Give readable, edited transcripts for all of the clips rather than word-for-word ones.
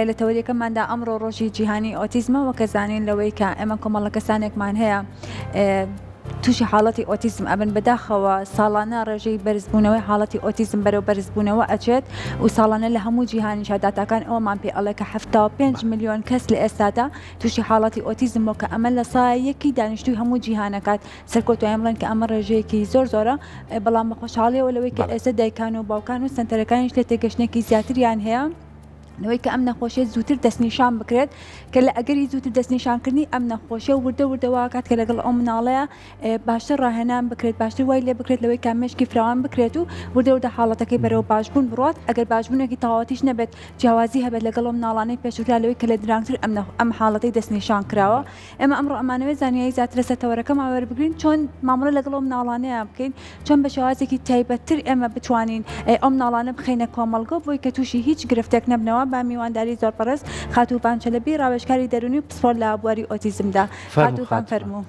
لە تەوەریەکەماندا ئەمڕۆ ڕۆژی جیهانی ئۆتیزمە وەکە زانین لەوەی کە ئێمە کۆمەڵە کەسانێکمان هەیە تووشی حاڵەتی ئۆتیزم ئەبن بەداخەوە ساڵانە ڕێژەی بەرزبوونەوەی حاڵەتی ئۆتیزم بەرەو بەرزبوونەوە ئەچێت و ساڵانە لە هەموو جیهانیشا داتاکان ئەوەمان پێ ئەڵێ کە 75 ملیۆن کەس لە ئێستادا تووشی حاڵەتی ئۆتیزم بووە کە ئەمە لە سا یەکی دانیشتووی هەموو جیهانەکات سەرکەوتوانین بڵێن کە ئەمە ڕێژەیەکی زۆر زۆرە بەڵام بە خۆشحاڵیەوە لەوەی کە ئێستا دایکان و باوکان و سەنتەرەکانیش لێ تێگەشتنێکی زیاتریان هەیە. لەوەی کە ئەم نەخۆشیە زووتر دەستنیشان بکرێت کە لە ئەگەری زووتر دەستنیشانکردنی ئەم نەخۆشیە وردە وردە واکات کە لەگەڵ ئەو مناڵەیە باشتر ڕاهێنان بکرێت باشتر وای لێ بکرێت لەوەی کە مێشکی فراوان بکرێت و وردە وردە حاڵەتەکەی بەرەو باشبوون بڕات ئەگەر باشبوونێکی تەواوەتیش نەبێت جیاوازی هەبێت لەگەڵ ئەو مناڵانەی پێشووترا لەوەی کە لە درەنگتر ئەم ئەم حاڵەتەی دەستنیشان کراوە ئێمە ئەمڕۆ ئەمانەوێت زانیاری زیاتر لەسەر تەوەرەکەمان وەربگرین چۆن مامەڵە لەگەڵ ئەو مناڵانەیە بکەین چۆن بە شێوازێکی تایبەتتر ئێمە بتوانین ئەو مناڵانە بخەینە کۆمەڵگە بۆی کە تووشی هیچ گرفتێک نەبنەوە بە میوانداری زۆر بەڕێز خاتوو ڤان چەلەبی ڕاوێژکاری دەروونی و پسپۆر لە بواری ئۆتیزمدا خاتوو ڤان فەرموو.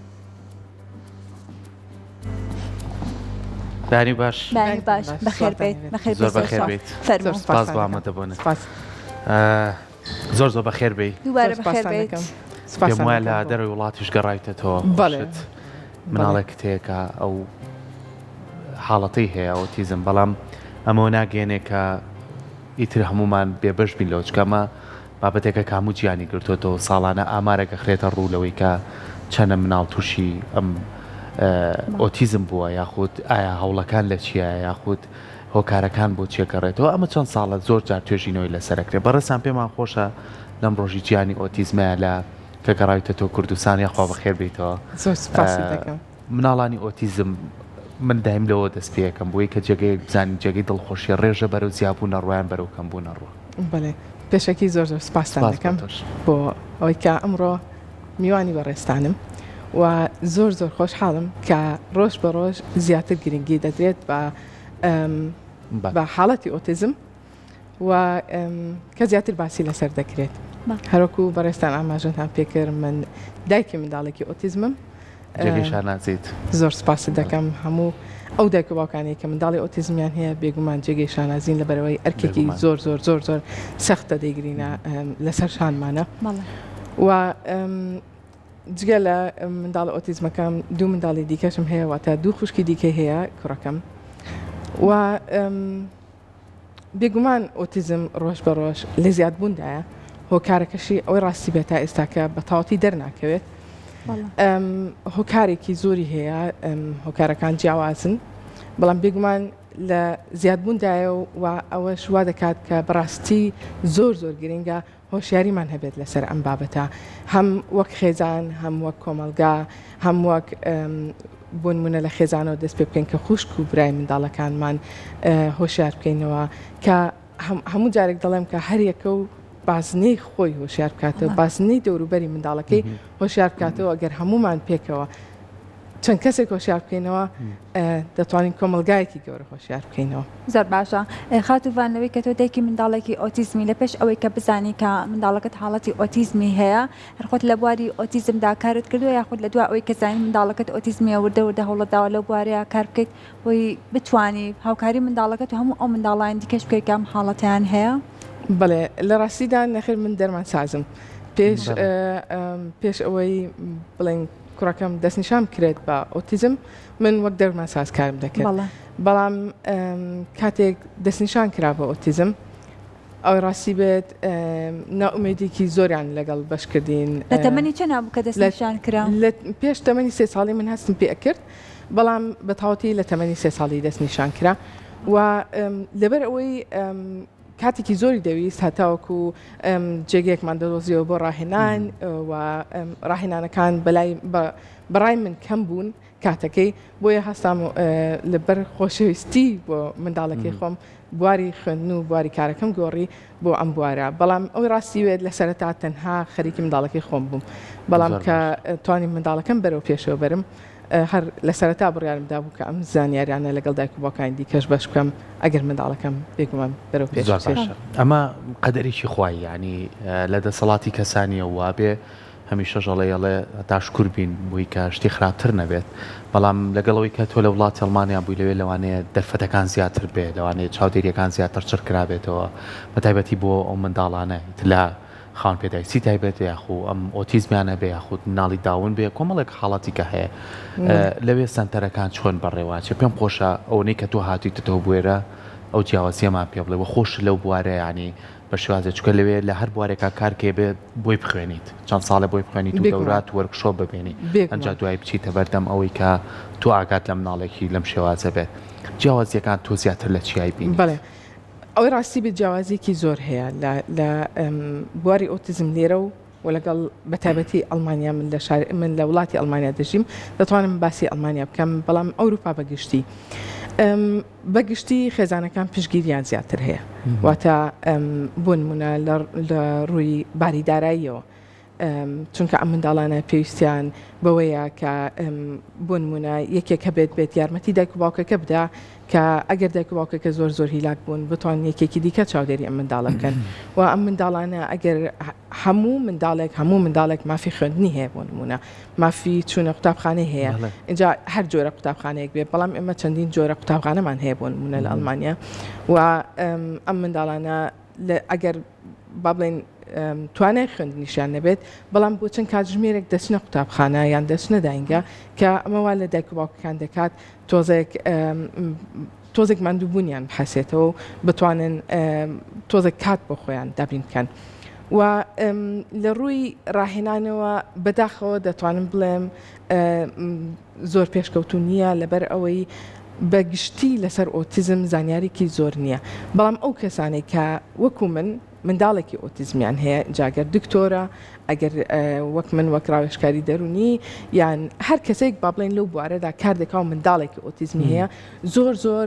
بەیانی باش. بەیانی باش بەخێر بێیت. بەخێر زۆر بەخێر بێیت. فەرموو. سپاس بۆ ئامادەبوونت. زۆر زۆر بەخێر بێی. دووبارە بەخێر بێیت. پێم وایە لە دەرەوەی وڵاتیش گەڕاویتەتەوە. بەڵێ. مناڵێکت هەیە کە ئەو حاڵەتەی هەیە ئۆتیزم بەڵام ئەمەوە ناگەیەنێ کە ئیتر هەموومان بێبەش بین لەوە چونکە ئەمە بابەتێکە کە هەموو جیهانی گرتۆتەوە ساڵانە ئامارێک ئەخرێتە ڕوو لەوەی کە چەنە مناڵ تووشی ئەم ئۆتیزم بووە یاخود ئایا هەوڵەکان لە چییە یاخود هۆکارەکان بۆ چیە گەڕێتەوە ئەمە چەند ساڵە زۆر جار توێژینەوەی لەسەر ئەکرێ بەڕێزتان پێمان خۆشە لەم ڕۆژی جیهانی ئۆتیزمەیە لە کە گەڕاویتەتەوە کوردستان یاخوا بەخێر بێیتەوە زۆر سوپاست دەکەم. مناڵانی ئۆتیزم من دایم لەوە دەست پێ ئەکەم بۆی کە جێگەیەک بزانین جێگەی دڵخۆشیە ڕێژە بەرەو زیابوون ئەڕوا یان بەرەو کەمبوون ئەڕوا. بەڵێ پێشەکی زۆر زۆر سوپاستان سپاس بۆ دەکەم تۆش. بۆ ئەوەی کە ئەمڕۆ میوانی بەڕێزتانم و زۆر زۆر خۆشحاڵم کە ڕۆژ بە ڕۆژ زیاتر گرنگی دەدرێت بە بە حاڵەتی ئۆتیزم و کە زیاتر باسی لەسەر دەکرێت هەروەکو بەڕێزتان ئاماژەتان پێکرد من دایکی منداڵێکی ئۆتیزمم جێگەی شانازیت. زۆر سپاست دەکەم هەموو ئەو دایک و باوکانەی کە منداڵی ئۆتیزمیان هەیە بێگومان جێگەی شانازین لەبەرئەوەی ئەرکێکی زۆر زۆر زۆر زۆر سەختە دەیگرینە لەسەر شانمانە و جگە لە منداڵە ئۆتیزمەکەم دوو منداڵی دیکەشم هەیە واتە دوو خوشکی دیکەی هەیە کوڕەکەم و بێگومان ئۆتیزم ڕۆژ بە ڕۆژ لە زیادبووندایە، هۆکارەکەشی ئەوەی ڕاستی بێت تا ئێستاکە بە تەواوەتی دەرناکەوێت. هۆکارێکی زۆری هەیە، هۆکارەکان جیاوازن، بەڵام بێگومان لە زیادبووندایە و ئەوەش وا دەکات کە بەڕاستی زۆر زۆر گرنگە هۆشیاریمان هەبێت لەسەر ئەم بابەتە هەم وەک خێزان هەم وەک کۆمەڵگا هەم وەک بۆ نمونە لە خێزانەوە دەست پێ بکەین کە خوشک و برای منداڵەکانمان هۆشیار بکەینەوە کە هەموو جارێک دەڵێم کە هەریەکە و بازنەی خۆی هۆشیار بکاتەوە بازنەی دەوروبەری منداڵەکەی هۆشیار بکاتەوە ئەگەر هەمومان پێکەوە چەند کەسێک هۆشیار بکەینەوە دەتوانین کۆمەڵگایەکی گەورە هۆشیار بکەینەوە. زۆر باشە خاتوو ڤان لەوەی کە تۆ دایکی منداڵێکی ئۆتیزمی لە پێش ئەوەی کە بزانی کە منداڵەکەت حاڵەتی ئۆتیزمی هەیە هەر خۆت لە بواری ئۆتیزمدا کارت کردووە یاخود لە دوا ئەوەی کە زانی منداڵەکەت ئۆتیزمیە وردە وردە هەوڵت داوە لەو بوارەیا کار بکەیت بۆی بتوانی هاوکاری منداڵەکەت و هەموو ئەو منداڵانی دیکەش بکەیت کە ئەم حاڵەتەیان هەیە؟ بەڵێ لە ڕاستیدا نەخێر من دەرمانسازم پێش پێش ئەوەی بڵێن کوڕەکەم دەستنیشان بکرێت بە ئۆتیزم من وەک دەرمانساز کارم دەکرد بەڵام کاتێک دەستنیشان کرا بە ئۆتیزم ئەوەی ڕاستی بێت نائومێدێکی زۆریان لەگەڵ بەشکردین لە تەمەنی چەند بوو کە دەستنیشان کرا؟ لە پێش تەمەنی سێ ساڵی من هەستم پێ ئەکرد بەڵام بە تەواوەتی لە تەمەنی سێ ساڵی دەستنیشان کرا و لەبەر ئەوەی کاتێکی زۆری دەویست هەتاوەکو جێگەیەکمان دەدۆزیەوە بۆ ڕاهێنان و ڕاهێنانەکان بەلای بەڕای من کەم بوون کاتەکەی بۆیە هەستام لەبەر خۆشەویستی بۆ منداڵەکەی خۆم بواری خوێندن و بواری کارەکەم گۆڕی بۆ ئەم بوارە بەڵام ئەوی ڕاستی وێت لە سەرەتا تەنها خەریکی منداڵەکەی خۆم بووم بەڵام کە توانیم منداڵەکەم بەرەو پێشەوە بەرم هەر لە سەرەتا بڕیارم دابوو کە ئەم زانیاریانە لەگەڵ دایک و باوکانی دیکەش بەش بکەم ئەگەر منداڵەکەم بێگومان بەرەو پێش زۆر بچێت. باشە ئەمە قەدەرێکی خوای یانی لە دەسەڵاتی کەسانیە وابێ. هەمیشەش ئەڵێ ئەڵێ هەتا شکور بین بۆی کە شتی خراپتر نەبێت بەڵام لەگەڵ ئەوەی کە تۆ لە وڵاتی ئەڵمانیا بووی لەوێ لەوانەیە دەرفەتەکان زیاتر بێ لەوانەیە چاودێریەکان زیاتر چڕ کرابێتەوە بە تایبەتی بۆ ئەو منداڵانە ئیتر لە خاوەن پێداویستی تایبەت یاخو ئەم ئۆتیزمیان هەبێ یاخود مناڵی داون بێ کۆمەڵێک حاڵەتی کە هەیە لەوێ سەنتەرەکان چۆن بەڕێواچێ پێم خۆشە ئەوەی کە تۆ هاتوویتەوە بوێرە ئەو جیاوازیەمان پێ بڵێ وە خۆش لەو بوارە ینی بە شێوازێ چونکە لەوێ لە هەر بوارێکا کار کەی بێ بۆی بخوێنیت چەند ساڵێ بۆی بخوێنیت و بێگومان. دەورات وەرکشۆپ ببینی بێگومان. ئەنجا دوایی بچیتە بەردەم ئەوەی کە تۆ ئاگات لە مناڵێکی لەم شێوازە بێت جیاوازیەکان تۆ زیاتر لە چیای بینیت؟ بەڵێ ئەوەی ڕاستی بێت جیاوازیەکی زۆر هەیە لە لە بواری ئۆتیزم لێرە و و لەگەڵ بە تایبەتی ئەڵمانیا من لە شار من لە وڵاتی ئەڵمانیا دەژیم دەتوانم باسی ئەڵمانیا بکەم بەڵام ئەوروپا بە گشتی بە گشتی خێزانەکان پشتگیریان زیاتر هەیە واتە بۆ نمونە لە ڕووی باری داراییەوە چونکە ئەم منداڵانە پێویستیان بەوەیە کە بۆ نمونە یەکێک هەبێت بێت یارمەتی دایک و باوکەکە بدا کە ئەگەر دایک و باوکەکە زۆر زۆر هیلاک بوون بتوان یەکێکی دیکە چاودێری ئەم منداڵە بکەن و ئەم منداڵانە ئەگەر هەموو منداڵێک هەموو منداڵێک مافی خوێندنی هەیە بۆ نمونە مافی چوونە قوتابخانەی هەیە اینجا هەر جۆرە قوتابخانەیەک بێ بەڵام ئێمە چەندین جۆرە قوتابخانەمان هەیە بۆ نمونە لە ئەڵمانیا و ئەم منداڵانە ئەگەر با بڵێن توانای خوێندنیشیان نەبێت بەڵام بۆ چەند کاتژمێرێک دەچنە قوتابخانە یان دەچنە داینگە کە ئەمە وا لە دایک و باوکەکان دەکات تۆزێک تۆزێک ماندووبوونیان بحەسێتەوە و بتوانن تۆزێک کات بۆ خۆیان دابین بکەن. و لە ڕووی ڕاهێنانەوە بەداخەوە دەتوانم بڵێم زۆر پێشکەوتوو نییە لەبەر ئەوەی بە گشتی لەسەر ئۆتیزم زانیاریکی زۆر نییە بەڵام ئەو کەسانەی کە وەکو من منداڵێکی ئۆتیزمیان هەیە جا گەر دکتۆرە ئەگەر وەک من وەک ڕاوێژکاری دەروونی یان هەر کەسێک با بڵێن لەو بوارەدا کار دەکا و منداڵێکی ئۆتیزمی هەیە زۆر زۆر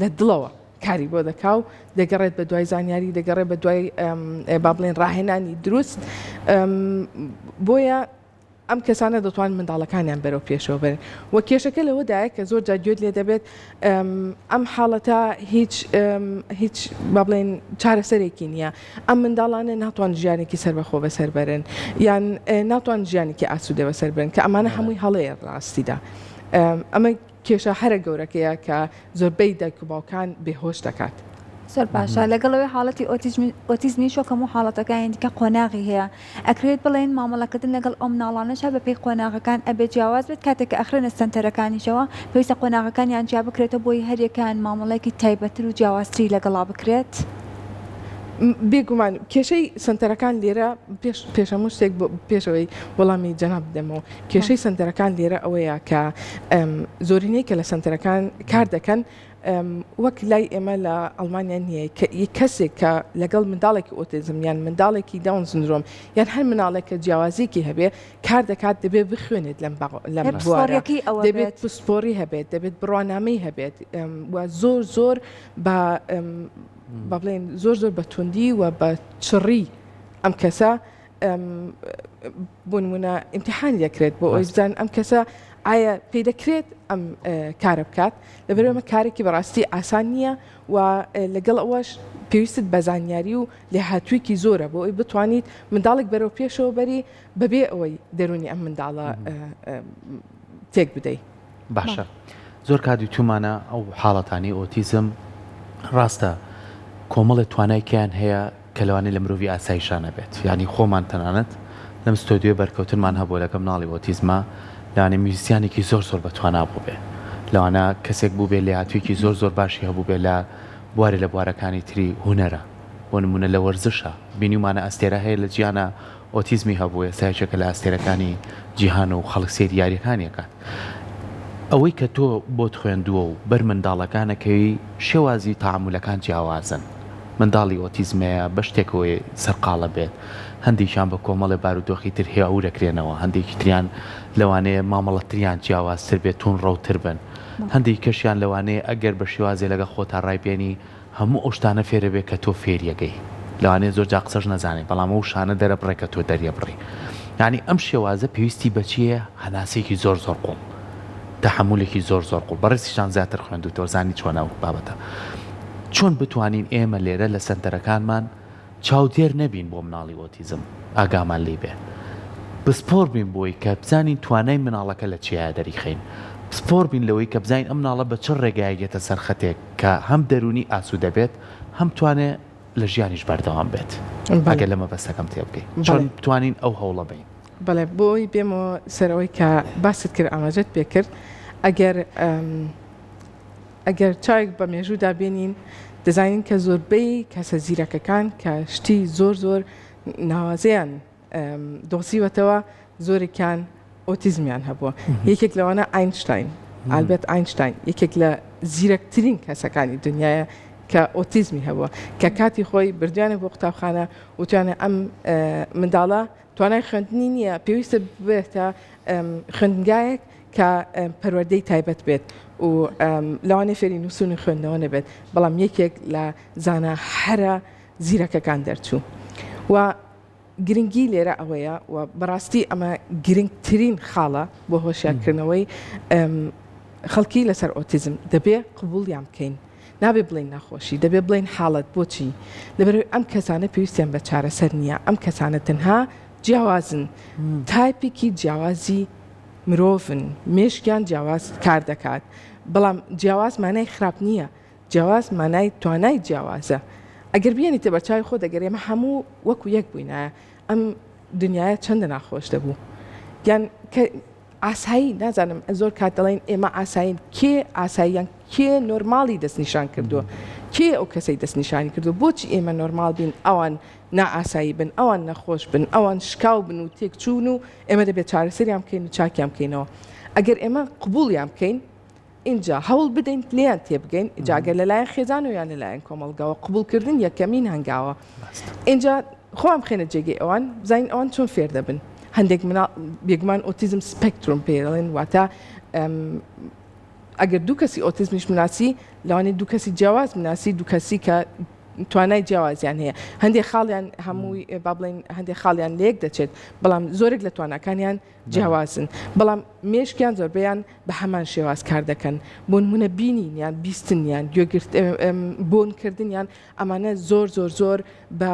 لە دڵەوە کاری بۆ دەکا و دەگەڕێت بە دوای زانیاری دەگەڕێت بە دوای با بڵێن ڕاهێنانی دروست بۆیە ئەم کەسانە دەتوانن منداڵەکانیان بەرەو پێشەوە بەرن و کێشەکە لەوەدایە کە زۆر جار گوێت لێ دەبێت ئەم حاڵەتە هیچ هیچ با بڵێن چارەسەرێکی نییە ئەم منداڵانە ناتوان ژیانێکی سەربەخۆ بەسەر بەرن یان ناتوان ژیانێکی ئاسوودە بەسەر بن کە ئەمانە هەمووی هەڵەیە ڕاستیدا ئەمە کێشە هەرە گەورەکەیە کە زۆربەی دایک و باوکان بێهۆش دەکات. زۆر باشە لەگەڵ ئەوەی حاڵەتی ئۆتیزمیش وەک هەموو حاڵەتەکانی دیکە قۆناغی هەیە ئەکرێت بڵێین مامەڵەکردن لەگەڵ ئەو مناڵانەشا بەپێی قۆناغەکان ئەبێت جیاواز بێت کاتێک کە ئەخرێنە سەنتەرەکانیشەوە پێویستە قۆناغەکانیان جیا بکرێتەوە بۆی هەریەکەیان مامەڵەیەکی تایبەتتر و جیاوازتری لەگەڵا بکرێت؟ بێگومان کێشەی سەنتەرەکان لێرە پێش پێش هەموو شتێک پێشەوەی وەڵامی جەناب بدەمەوە کێشەی سەنتەرەکان لێرە ئەوەیە کە زۆرینەی کە لە سەنتەرەکان کار دەکەن وەک لای ئێمە لە ئەڵمانیا نییە کە کەسێک کە لەگەڵ منداڵێکی ئۆتیزم یان منداڵێکی داون سندرۆم یان هەر مناڵێک کە جیاوازیەکی هەبێ کار دەکات دەبێت بخوێنێت لەم لەم بوارە دەبێت پسپۆری هەبێت دەبێت بڕوانامەی هەبێت و زۆر زۆر بە با بڵێن زۆر زۆر بە توندی و بە چڕی ئەم کەسە بۆ نمونە ئیمتیحان لەکرێت بۆ ئەوەی بزان ئەم کەسە ئایا پێی دەکرێت ئەم کارە بکات لەبەر ئەمە کارێکی بەڕاستی ئاسان نییە و لەگەڵ ئەوەش پێویستت بە زانیاری و لێهاتوویەکی زۆرە بۆ ئەوی بتوانیت منداڵێک بەرەو پێشەوە بەری بەبێ ئەوەی دەرونی ئەم منداڵە تێک بدەیت. باشە زۆر کات وتومانە ئەو حاڵەتانەی ئۆتیزم ڕاستە کۆمەڵێ توانای کەیان هەیە کە لەوانەیە لە مرۆڤی ئاساییشا نەبێت یانی خۆمان تەنانەت لەم ستۆدیۆیە بەرکەوتنمان هەبووە لەگەڵ مناڵی ئۆتیزما لەوانەیە میوزیسیانێکی زۆر زۆر بەتوانا بووبێ لەوانە کەسێک بووبێ لێهاتوویەکی زۆر زۆر باشی هەبووبێ لە بوارێ لە بوارەکانی تری هونەرە بۆ نموونە لە وەرزشا بینیومانە ئەستێرە هەیە لە جیهانا ئۆتیزمی هەبوو ئێستا یەکێکە لە ئەستێرەکانی جیهان و خەڵک سەیری یاریەکانی ئەکات ئەوەی کە تۆ بۆت خوێندووە و بەر منداڵەکان ئەکەوی شێوازی تەعامولەکان جیاوازن منداڵی ئۆتیزمەیە بە شتێکەوەی سەرقاڵە بێت هەندێکیان بە کۆمەڵێ بارودۆخی تر هێورەکرێنەوە هەندێکی تریان لەوانەیە مامەڵەتریان جیاوازتر بێت توندڕەوتر بن هەندێکی کەشیان لەوانەیە ئەگەر بە شێوازێ لەگەڵ خۆتا ڕایبێنی هەموو ئەو شتانە فێرەبێ کە تۆ فێریەکەی لەوانەیە زۆر جار قسەش نەزانێ بەڵام ئەو شانە دەرەبڕێ کە تۆ دەریەبڕی یانی ئەم شێوازە پێویستی بە چیە هەناسەیەکی زۆر زۆر قوڵ تەحەمولێکی زۆر زۆر قوڵ بەڕێزیشتان زیاتر خوێندوتەوە زانی چۆنە ئەو بابەتە چۆن بتوانین ئێمە لێرە لە سەنتەرەکانمان چاودێر نەبین بۆ مناڵی ئۆتیزم ئاگامان لێی بێ. پسپۆر بین بۆی کە بزانین توانای مناڵەکە لە چیایە دەریخەین. پسپۆر بین لەوەی کە بزانین ئەم مناڵە بە چ ڕێگایەک یەتە سەر خەتێک کە هەم دەروونی ئاسوودە بێت هەم توانێ لە ژیانیش بەردەوام بێت. ئەگەر لە مەبەستەکەم تێبگەی. چۆن بتوانین ئەو هەوڵە بەین؟ بەڵێ بۆ ئەوەی بێمەوە سەر ئەوەی کە باست کرد ئاماژەت پێ کرد ئەگەر ئەگەر چاوێک بە مێژوودا بێنین دەزانین کە زۆربەی کەسە زیرەکەکان کە شتی زۆر زۆر ناوازەیان دۆزیوەتەوە زۆرێکیان ئۆتیزمیان هەبووە یەکێک لەوانە ئاینشتاین ئالبێرت ئاینشتاین یەکێک لە زیرەکترین کەسەکانی دنیاە کە ئۆتیزمی هەبووە کە کاتی خۆی بردویانە بۆ قوتابخانە وتیانە ئەم منداڵە توانای خوێندنی نییە پێویستە ببێتە خوێندنگایەک کە پەروەردەی تایبەت بێت و لەوانەیە فێری نووسین و خوێندنەوە نەبێت بەڵام یەکێک لە زانا هەرە زیرەکەکان دەرچوو و گرنگی لێرە ئەوەیە و بەڕاستی ئەمە گرنگترین خاڵە بۆ هۆشیارکردنەوەی خەڵکی لەسەر ئۆتیزم دەبێ قبوڵیان بکەین نابێ بڵێین نەخۆشی، دەبێ بڵێین حاڵەت، بۆچی؟ لەبەرئەوەی ئەم کەسانە پێویستیان بە چارەسەر نییە، ئەم کەسانە تەنها جیاوازن، تایپێکی جیاوازی مرۆڤن، مێشکیان جیاواز کار دەکات، بەڵام جیاواز مانای خراپ نییە، جیاواز مانای توانای جیاوازە. ئەگەر بیێنیتە بەرچاوی خۆت ئەگەر ئێمە هەموو وەکو یەک بووینایە ئەم دنیایە چەندە ناخۆش دەبوو؟ یان کە ئاسایی نازانم زۆر کات دەڵێن ئێمە ئاسایین کێ ئاسایی یان کێ نۆرماڵی دەستنیشان کردووە کێ ئەو کەسەی دەستنیشانی کردووە بۆچی ئێمە نۆرماڵ بین ئەوان نائاسایی بن ئەوان نەخۆش بن ئەوان شکاو بن و تێکچوون و ئێمە دەبێت چارەسەریان بکەین و چاکیان بکەینەوە ئەگەر ئێمە قبوڵیان بکەین ئینجا هەوڵ بدەین لێیان تێبگەین، جا گەر لەلایەن خێزانەوە یان لەلایەن کۆمەڵگاوە، قبوڵکردن یەکەمین هەنگاوە. ئینجا خۆمان بخەینە جێگەی ئەوان، بزانین ئەوان چۆن فێر دەبن. هەندێک مناڵ، بێگومان ئۆتیزم spectrum پێی دەڵێن، واتە ئەگەر دوو کەسی ئۆتیزمیش بناسی، لەوانەیە دوو کەسی جیاواز بناسی، دوو کەسی کە توانای جیاوازیان هەیە. هەندێک خاڵیان هەمووی با بڵێین هەندێک خاڵیان لەیەک دەچێت، بەڵام زۆرێک لە تواناکانیان جیاوازن بەڵام مێشکیان زۆربەیان بە هەمان شێواز کار دەکەن بۆ نمونە بینینیان بیستنیان گوێگرت بۆنکردنیان ئەمانە زۆر زۆر زۆر بە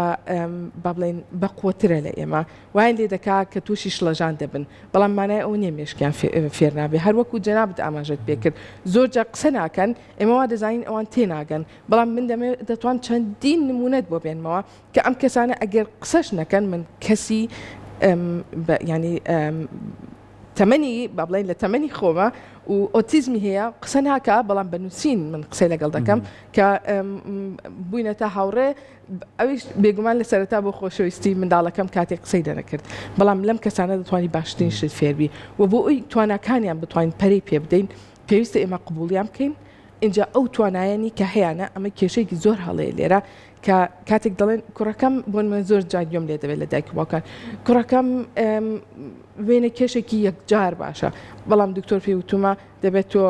با بڵێین بە قوترە لە ئێمە وایان لێ دەکا کە تووشی شڵەژان دەبن بەڵام مانای ئەو نییە مێشکیان فێر نابێ هەر وەکو جەنابت ئاماژەت پێ کرد زۆر جار قسە ناکەن ئێمە وا دەزانین ئەوان تێناگەن بەڵام من دەمەوێت دەتوان چەندین نمونەت بۆ بێنمەوە کە ئەم کەسانە ئەگەر قسەش نەکەن من کەسی ینی تەمەنی با بڵێن لە تەمەنی خۆمە و ئۆتیزمی هەیە قسە ناکە بەڵام بە نووسین من قسەی لەگەڵ دەکەم کە بووینەتە هاوڕێ ئەویش بێگومان لە سەرەتا بۆ خۆشەویستی منداڵەکەم کاتێک قسەی دەنەکرد بەڵام لەم کەسانە دەتوانانی باشترین شت فێربی و بۆ ئەوی تواناکانیان بتوانین پەرەی پێ بدەین پێویستە ئێمە قبوڵیان بکەین ئینجا ئەو توانایەنی کە هەیانە ئەمە کێشەیەکی زۆر هەڵەیە لێرە کە کاتێک دەڵێن کوڕەکەم بۆ من زۆر جار گوێم لێ دەبێت لە دایک و باوکان کوڕەکەم وێنە کێشێکی یەکجار باشە بەڵام دکتۆر پێی وتومە دەبێت تۆ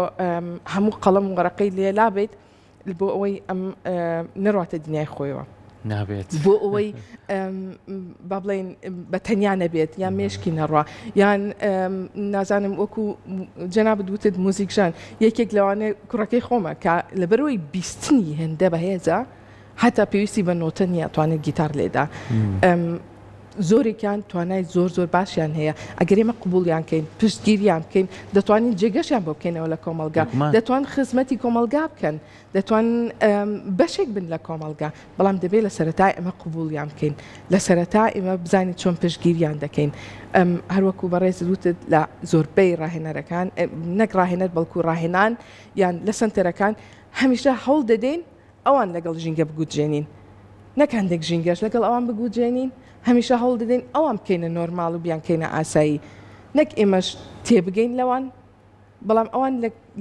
هەموو قەڵەم و وەرەقەی لێ لابیت بۆ ئەوەی ئەم نەڕاتە دنیای خۆیەوە نابێت بۆ ئەوەی با بڵێین بە تەنیا نەبێت یان مێشکی نەڕوا یان نازانم وەکو جەنابت وتت موزیکژان یەکێک لەوانەیە کوڕەکەی خۆمە کە لەبەرەوەی بیستنی هێندە بەهێزە حتا پێویستی بە نۆتە نییە توانێت گیتار لێدا زۆرێکیان توانای زۆر زۆر باشیان هەیە ئەگەر ئێمە قبوڵیان کەین پشتگیریان بکەین دەتوانین جێگەشیان بۆ بکەینەوە لە کۆمەڵگا دەتوان خزمەتی کۆمەڵگا بکەن دەتوانن بەشێک بن لە کۆمەڵگا، بەڵام دەبێت لە سەرەتا ئێمە قبوڵیان بکەین، لە سەرەتا ئێمە بزانین چۆن پشتگیریان دەکەین. هەروەکو بەڕێزت وتت لە زۆربەی ڕاهێنەرەکان، نەک ڕاهێنەر بەڵکو ڕاهێنان یان لە سەنتەرەکان هەمیشە هەوڵ دەدەین ئەوان لەگەڵ ژینگە بگوتجێنین، نەک هەندێک ژینگەش لەگەڵ ئەوان بگوتجێنین، هەمیشە هەوڵ دەدەین ئەوان بکەینە نۆرماڵ و بیانکەینە ئاسایی، نەک ئێمەش تێبگەین لەوان. بەڵام ئەوان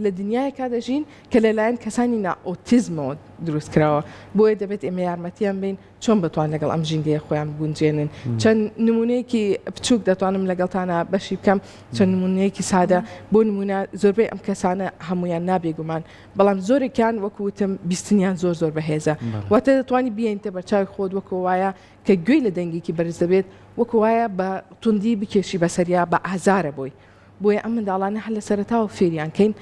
لە دنیایەکا دەژین کە لەلایەن کەسانی نا ئۆتیزمەوە دروست کراوە، بۆیە دەبێت ئێمە یارمەتیان بەین چۆن بتوان لەگەڵ ئەم ژینگەیە خۆیان بگونجێنن. چەند نمونەیەکی بچووک دەتوانم لەگەڵتانا بەشی بکەم، چەند نمونەیەکی سادە، بۆ نمونە زۆربەی ئەم کەسانە هەموویان نا بێگومان، بەڵام زۆرێکیان وەکو وتم بیستنیان زۆر زۆر بەهێزە، واتە دەتوانی بیەنیتە بەرچاوی خۆت وەکو وایە کە گوێی لە دەنگێکی بەرز دەبێت وەکو وایە بە توندی بکێشی بەسەریا بە ئازارە بۆی. بۆیە ئەم منداڵانە هەر لە سەرەتاوە فێریان کەین.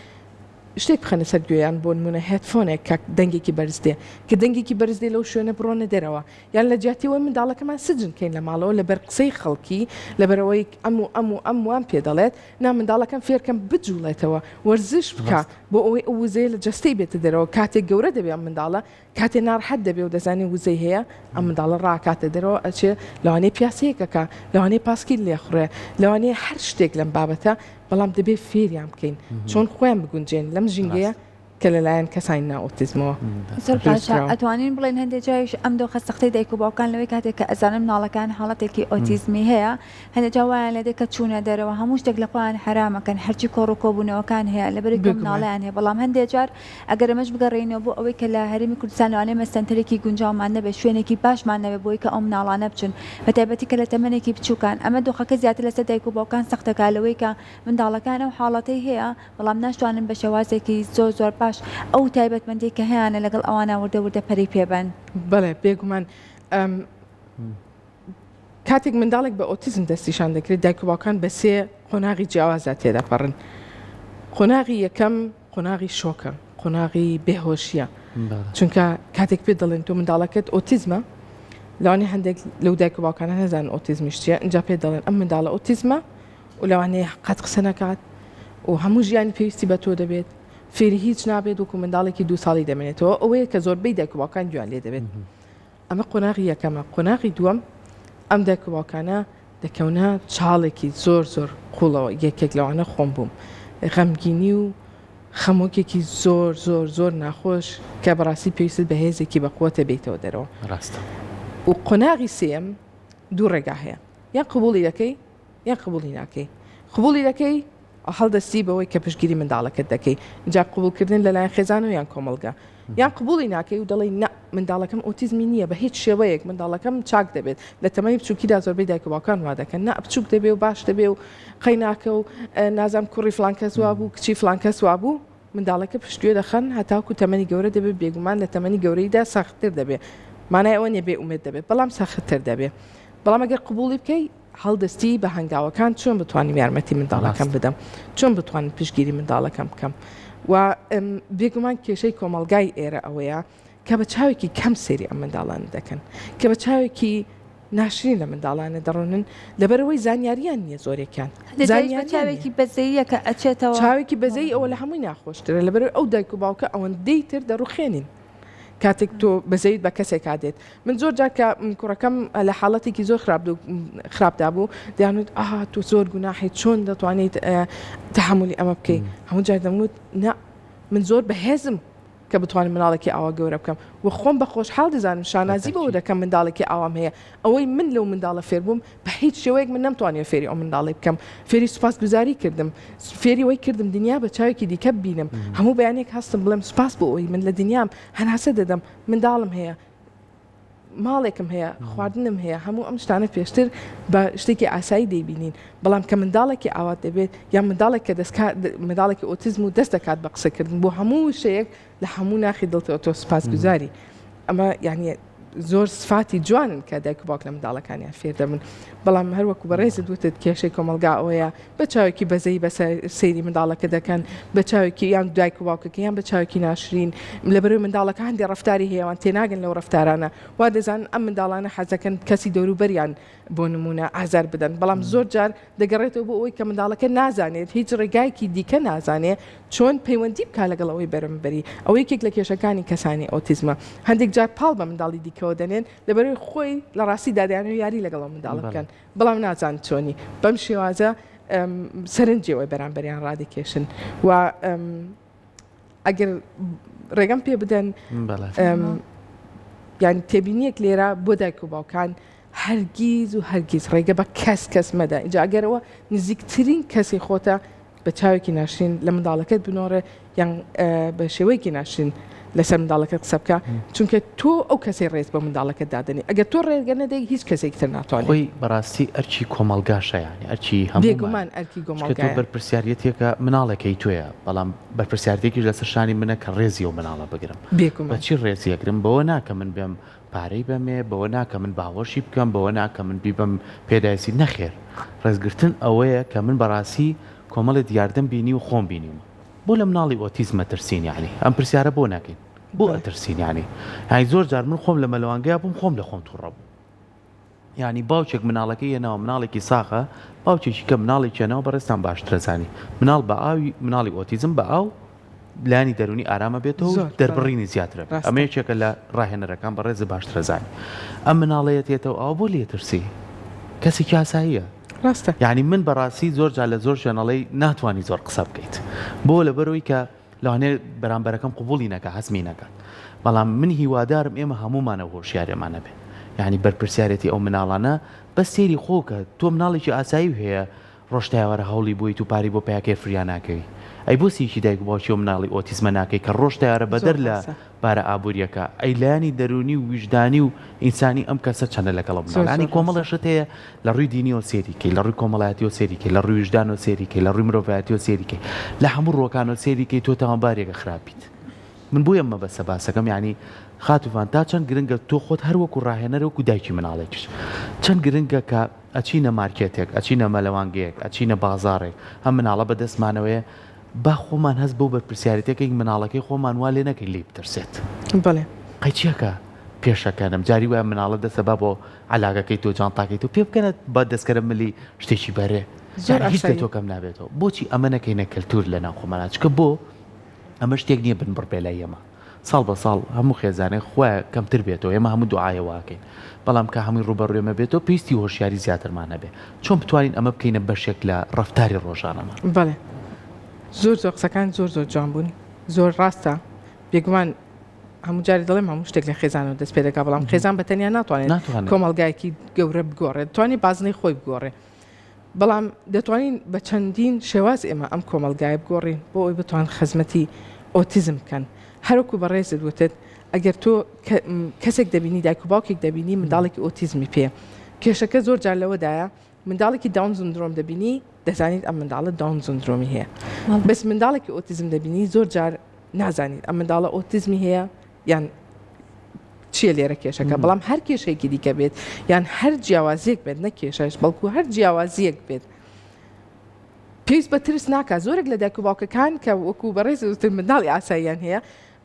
شتێک بخەنە سەر گوێیان بۆ نمونە headphone ێک کە دەنگێکی بەرز دێ کە دەنگێکی بەرز دێ لەو شوێنە بڕۆنە دەرەوە یان لە جیاتی ئەوەی منداڵەکەمان سجن کەین لە ماڵەوە لەبەر قسەی خەڵکی لەبەرئەوەی ئەم و ئەم و ئەم وام پێ دەڵێت نا منداڵەکەم فێرکەم بجوڵێتەوە وەرزش بکا بۆ ئەوەی ئەو وزەیە لە جەستەی بێتە دەرەوە کاتێک گەورە دەبێ ئەم منداڵە کاتێ ناڕەحەت دەبێ و دەزانێ وزەی هەیە ئەم منداڵە ڕاکاتە دەرەوە ئەچێ لەوانەیە پیاسەیەک ئەکا لەوانەیە پاسکیل لێخوڕێ لەوانەیە هەر شتێک لەم بابەتە بەڵام دەبێ فێریان بکەین چۆن خۆیان بگونجێن لەم ژینگەیە کە لەلایەن کەسانی نا ئۆتیزمەوە زۆر باشە ئەتوانین بڵێین هەندێک جاریش ئەم دۆخە سەختەی دایک و باوکان لەوەی کاتێک کە ئەزانن مناڵەکان حاڵەتێکی ئۆتیزمی هەیە هەندێک جار وایان لێدێ کە چوونە دەرەوە هەموو شتێک لە خۆیان حەرامەکەن هەرچی کۆڕ و کۆبوونەوەکان هەیە لەبەرئەوەی کە مناڵیان هەیە بەڵام هەندێک جار ئەگەر ئەمەش بگەڕێینەوە بۆ ئەوەی کە لە هەرێمی کوردستان لەوانەیە ئێمە سەنتەرێکی گونجاومان نەبێت شوێنێکی باشمان نەبێت بۆی کە ئەو مناڵانە بچن بەتایبەتی کە لە تەمەنێکی بچووکان ئەمە دۆخەکە زیاتر لەسەر دایک و باوکان سەختەکا لەوەی کە منداڵەکان ئەو حاڵەتەی هەیە بەڵام ناشتوانن بە شێوازێکی زۆر زۆر باش ئەو تایبەتمەندیەی کە هەیانە لەگەڵ ئەوانە وردە وردە پەرەی پێ بەن. بەڵێ بێگومان کاتێک منداڵێک بە ئۆتیزم دەستنیشان دەکرێت دایک و باوکان بە سێ قۆناغی جیاوازدا تێدەپەڕن قۆناغی یەکەم قۆناغی شۆکە قۆناغی بێهۆشیە چونکە کاتێک پێ دەڵێن تۆ منداڵەکەت ئۆتیزمە لەوانەیە هەندێک لەو دایک و باوکانە نەزان ئۆتیزمیش چییە اینجا پێ دەڵێن ئەم منداڵە ئۆتیزمە و لەوانەیە قەت قسە نەکات و هەموو ژیانی پێویستی بە تۆ دەبێت فێری هیچ نابێت وەکو منداڵێکی دوو ساڵی دەمێنێتەوە ئەوەیە کە زۆربەی دایک و باوکان گوێیان لێ دەبێت ئەمە قۆناغی یەکەمە قۆناغی دووەم ئەم دایک و باوکانە دەکەونە چاڵێکی زۆر زۆر قوڵەوە یەکێک لەوانە خۆم بووم غەمگینی و خەمۆکێکی زۆر زۆر زۆر ناخۆش کە بەڕاستی پێویستت بە هێزێکی بەقوەتە بێیتەوە دەرەوە ڕاستە و قۆناغی سێیەم دوو ڕێگا هەیە یان قبوڵی دەکەی یان قبوڵی ناکەی قبوڵی دەکەی هەڵدەستی بەوەی کە پشتگیری منداڵەکەت دەکەی جا قبوڵکردن لەلایەن خێزانەوە یان کۆمەڵگە یان قبوڵی ناکەی و دەڵێی نا منداڵەکەم ئۆتیزمی نییە بە هیچ شێوەیەک منداڵەکەم چاک دەبێت لە تەمەنی بچووکیدا زۆربەی دایک و باوکان وا دەکەن نا بچووک دەبێ و باش دەبێ و قەیناکە و نازام کوڕی فلان کەس وابوو کچی فلان کەس وابوو منداڵەکە پشتگوێ دەخەن هەتاکو تەمەنی گەورە دەبێت بێگومان لە تەمەنی گەورەیدا سەختتر دەبێت مانای ئەوە نییە بێ ئومێد دەبێت بەڵام سەختتر دەبێت بەڵام ئەگەر قبوڵی بکەی هەڵدەستی بە هەنگاوەکان چۆن بتوانم یارمەتی منداڵەکەم بدەم چۆن بتوانم پشتگیری منداڵەکەم بکەم و بێگومان کێشەی کۆمەڵگای ئێرە ئەوەیە کە بە چاوێکی کەم سەیری ئەم منداڵانە دەکەن کە بە چاوێکی ناشرین لە منداڵانە دەڕۆنن لەبەرەوەی زانیاریان نییە زۆرێکیان زانیارێکی بەزەیە کە ئەچێتەوە چاوێکی بەزەی ئەوە لە هەمووی ناخۆشترە لەبەرەوەی ئەو دایک و باوکە ئەوەندەی تر دەڕوخێنین کاتێک تۆ بەزەیت بە کەسێکا دێت من زۆر جار کە کوڕەکەم لە حاڵەتێکی زۆر خراپ خراپدا بوو دەیانوت ئاها تۆ زۆر گوناحی چۆن دەتوانیت تەحەمولی ئەمە بکەیت هەموو جار دەموت نا من زۆر بەهێزم کە بتوانم مناڵێکی ئاوا گەورە بکەم و خۆم بە خۆشحاڵ دەزانم شانازی بەوە دەکەم منداڵێکی ئاوام هەیە ئەوەی من لەو منداڵە فێر بووم بە هیچ شێوەیەک من نەمتوانیوە فێری ئەو منداڵەی بکەم فێری سوپاسگوزاری کردم فێری وەی کردم دنیا بە چاوێکی دیکە ببینم هەموو بەیانێک هەستم بڵێم سوپاس بۆ ئەوەی من لە دنیام هەناسە دەدەم منداڵم هەیە ماڵێکم هەیە خواردنم هەیە هەموو ئەم شتانە پێشتر بە شتێکی ئاسایی دەیبینین بەڵام کە منداڵێکی ئاوات دەبێت یان منداڵێک کە دەستکات منداڵێکی ئۆتیزم و دەست دەکات بە قسەکردن بۆ هەموو شەیەک لە هەموو ناخی دڵتەوە تۆ سوپاسگوزاری ئەمە یعنی زۆر سفاتی جوانن کە دایک و باوک لە منداڵەکانیان فێر دەبن بەڵام هەر وەکو بەڕێزت وتت کێشەی کۆمەڵگا ئەوەیە بە چاوێکی بەزەی بەسە سەیری منداڵەکە دەکەن بە چاوێکی یان دایک و باوکەکە یان بە چاوێکی ناشرین لەبەرەوەی منداڵەکە هەندێ ڕەفتاری هەیە وان تێناگەن لەو ڕەفتارانە وا دەزانن ئەم منداڵانە حەزەکەن کەسی دەوروبەریان بۆ نموونە ئازار بدەن بەڵام زۆر جار دەگەڕێتەوە بۆ ئەوەی کە منداڵەکە نازانێت هیچ ڕێگایەکی دیکە نازانێت چۆن پەیوەندی بکات لەگەڵ ئەوەی بەرمبەری ئەوە یەکێک لە کێشەکانی کەسانی ئۆتیزمە هەندێک جار پاڵ بە منداڵی دیکەوە دەنێن لەبەرئەوەی خۆی لە ڕاستیدا دەیانەوێت یاری لەگەڵ ئەو منداڵە بکەن بەڵام نازانن چۆنی بەم شێوازە سەرنجی ئەوەی بەرامبەریان ڕادەکێشن و ئەگەر ڕێگەم پێ بدەن یان تێبینیەک لێرە بۆ دایک و باوکان هەرگیز و هەرگیز ڕێگە بە کەس کەس مەدە اینجا ئەگەرەوە نزیکترین کەسی خۆتە بە چاوێکی ناشرین لە منداڵەکەت بنۆڕێ یان بە شێوەیەکی ناشرین لەسەر منداڵەکەت قسە بکە چونکە تۆ ئەو کەسەی ڕێز بە منداڵەکەت دادەنێی ئەگەر تۆ ڕێگە نەدەی هیچ کەسێکی تر ناتوانێت. خۆی بەڕاستی ئەرکی کۆمەڵگاشە یانی ئەرکی هەموومانە بێگومان ئەرکی چونکە تۆ گۆمەڵگایە. بەرپرسیاریەتێکە مناڵێکەی تۆیە بەڵام بەرپرسیارتێکیش لەسەر شانی منە کە ڕێزی ئەو مناڵە بگرم بە بێگومان. چی ڕێزی ئەگرم بەوە نا کە من بێم پارەی بەمێ بەوە نا کە من باوەشی بکەم بەوە نا کە من بیبەم پێدایسی نەخێر ڕێزگرتن ئەوەیە کە من بەڕاستی کۆمەڵێ دیاردەم بینی و خۆم بینیومە. بۆ لە مناڵی ئۆتیزم ئەترسین یانی ئەم پرسیارە بۆ ناکەین بۆ ئەترسین یانی یانی زۆر جار من خۆم لە مەلەوانگەیا بووم خۆم لە خۆم توڕە بووم یانی باوکێک مناڵەکەی هێناوە مناڵێکی ساغە باوکێکی کە مناڵێکی هێناوە بەڕێزتان باشترە زانی مناڵ بە ئاوی مناڵی ئۆتیزم بە ئاو لایەنی دەروونی ئارامە بێتەوە و دەربڕینی زیاترە بێت ئەمە یەکێکە لە ڕاهێنەرەکان بەڕێزت باشترە زانی ئەم مناڵەیە تێتەوە ئاو بۆ لێ ترسی کەسێکی ئاساییە ڕاستە یعنی من بەڕاستی زۆر جار لە زۆر شوێن ئەڵێی ناتوانی زۆر قسە بکەیت بۆ لەبەرەوەی کە لەوانەیە بەرامبەرەکەم قبوڵی نەکا هەزمی نەکات بەڵام من هیوادارم ئێمە هەموومان ئەو هۆشیاریەمان هەبێ یعنی بەرپرسیارێتی ئەو مناڵانە بەس سەیری خۆ کە تۆ مناڵێکی ئاسایی هەیە ڕۆژ تا ئێوارە هەوڵی بۆیت و پارەی بۆ پەیا کەی فریا ناکەوی ئەی بۆ سیکی دایک و باوکی ئەو مناڵی ئۆتیزمە ناکەی کە ڕۆژ تا ئێوارە بەدەر لە بارە ئابووریەکە ئەی لایەنی دەروونی و ویژدانی و ئینسانی ئەم کەسە چەندە لەگەڵ ئەو مناڵە یانی کۆمەڵێ شت هەیە لە ڕووی دینیەوە سێری کەی لە ڕووی کۆمەڵایەتیەوە سێری کەی لە ڕووی ویژدانەوە سێری کەی لە ڕووی مرۆڤایەتیەوە سێری کەی لە هەموو ڕووەکانەوە سێری کەی تۆ تاوانبارێکە خراپ بیت من بۆیە ئەم مەبەستە باسەکەم یانی خاتوو ڤان تا چەند گرنگە تۆ خۆت هەر وەکو ڕاهێنەر وەکو دایکی مناڵێکیش چەند گرنگە کە ئەچینە مارکێتێک ئەچینە مەلەوانگەیەک ئەچینە بازاڕێک ئەم مناڵە بە دەستمانەوەیە با خۆمان هەست بەو بەرپرسیارێتیە کەین مناڵەکەی خۆمان وا لێ نەکەین لێی بترسێت. بەڵێ. قەیچیەکە پێشەکەنم جاری وایە مناڵە دەستە با بۆ عەلاگەکەی تۆ جانتاکەی تۆ پێ بکەنە با دەستکەرە ملی شتێکی بەرێ زۆر یانی هیچ لە ئاساییە. تۆ کەم نابێتەوە بۆچی ئەمە نەکەینە کەلتور لە ناو خۆمانا چونکە بۆ ئەمە شتێک نییە بنبڕ بێ لای ئێمە ساڵ بە ساڵ هەموو خێزانێک خوایە کەمتر بێتەوە ئێمە هەموو دوعای ئەوە ئەکەین بەڵام کە هەمووی ڕووبەڕووی ئەمە بێتەوە پێویستی هۆشیاری زیاترمان هەبێ چۆن بتوانین ئەمە بکەینە بەشێک لە ڕەفتاری ڕۆژانەمان؟ بەڵێ زۆر زۆر قسەکان زۆر زۆر جوان بوون زۆر ڕاستە بێگومان هەموو جارێ دەڵێم هەموو شتێک لە خێزانەوە دەست پێ دەکا بەڵام خێزان بە تەنیا ناتوانێت ناتوانێت کۆمەڵگایەکی گەورە بگۆڕێت توانێت بازنەی خۆی بگۆڕێ بەڵام دەتوانین بە چەندین شێواز ئێمە ئەم کۆمەڵگایە بگۆڕین بۆ ئەوەی بتوان خزمەتی ئۆتیزم بکەن. هەروەکو بەڕێزت وتت ئەگەر تۆ کەسێک دەبینی دایک و باوکێک دەبینی منداڵێکی ئۆتیزمی پێیە کێشەکە زۆر جار لەوەدایە منداڵێکی داون سندرۆم دەبینی دەزانیت ئەم منداڵە داون سندرۆمی هەیە بەس منداڵێکی ئۆتیزم دەبینی زۆر جار نازانیت ئەم منداڵە ئۆتیزمی هەیە یان چییە لێرە کێشەکە بەڵام هەر کێشەیەکی دیکە بێت یان هەر جیاوازیەک بێت نە کێشەش بەڵکو هەر جیاوازیەک بێت پێویست بە ترس ناکات زۆرێک لە دایک و باوکەکان کە وەکو بەڕێز وتن منداڵی ئاساییان هەیە